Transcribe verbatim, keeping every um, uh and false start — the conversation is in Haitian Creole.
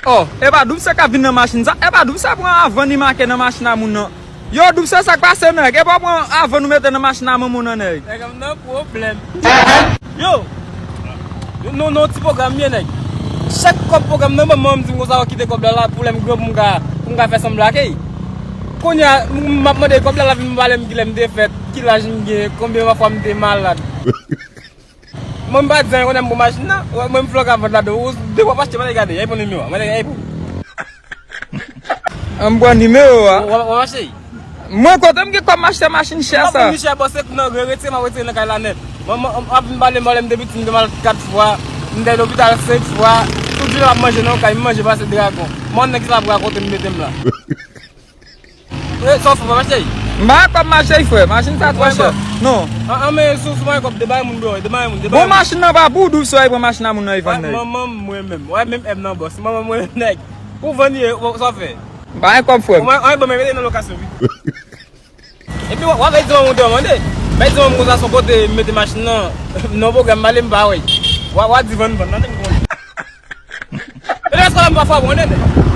Oh, e pa Doub se k ap vin nan machin sa? E pa Doub se pran avan ni make nan machin a moun nan? Yo, Doub se sa k pase, nèg? E pa pran avan nou mete nan machin a manman w nan, nèg? Nèg, m nan pwoblèm. Yo! Yo, non, non, ti pwogram ye, nèg. Chak kòb pwogram nan ban m, m di m konsa, w kite kòb la la pou lè m gran pou m ka, pou m ka fè sanblake. Kounye a, m, m ap mande kòb la, l ap vin pale m kilè m te fèt, ki laj m gen, konbyen fwa m te malad. Mwen, m pa di anyen, konnen m pran machin nan. Mwen, m flòk a vant la, de, de w ap achte, mande gade, ay pran nimewo a, mande ay pran. An m pran nimewo a. W ap, w ap achte? Mwen, kote m gen kòb m achte machin chè sa? M ap vin chè, bò, se nan re-, retire, m ap retire nan kay la nèt. Mwen, mwen, m ap vin pale m, pale m depi ti m te malad kat fwa, m te lopital senk fwa, tout jounen m ap manje nan yon kay, m manje pase dragon. Mwen, nèg ki la pou rakonte m mete m la. E, sa w fè, pa mache? M pa gen kòb mache, frè. Machin sa twò chè. Non. An, an, men sou, sou mwen kòb, debay moun, bro. Debay moun, debay moun. Bon, machin nan pa pou w, Doub, si w al pran machin nan moun nan, e vann nèg. Manman m, mwen menm. Wè, menm M nan, bòs. Manman mwen, nèg. Ou vann ye, sa w fè? M pa gen kòb, frè m. Mwen, mwen, bon, men mete nan lokasyon, wi. Epi, w ap di manman w te mande. Bay di manman m konsa, se yon kote m mete machin nan. Non, pwogram, m ale, m pa wè. W ap, w ap di vann, vann, tande m konnen. E lè sa m pa fwa bon, nèg.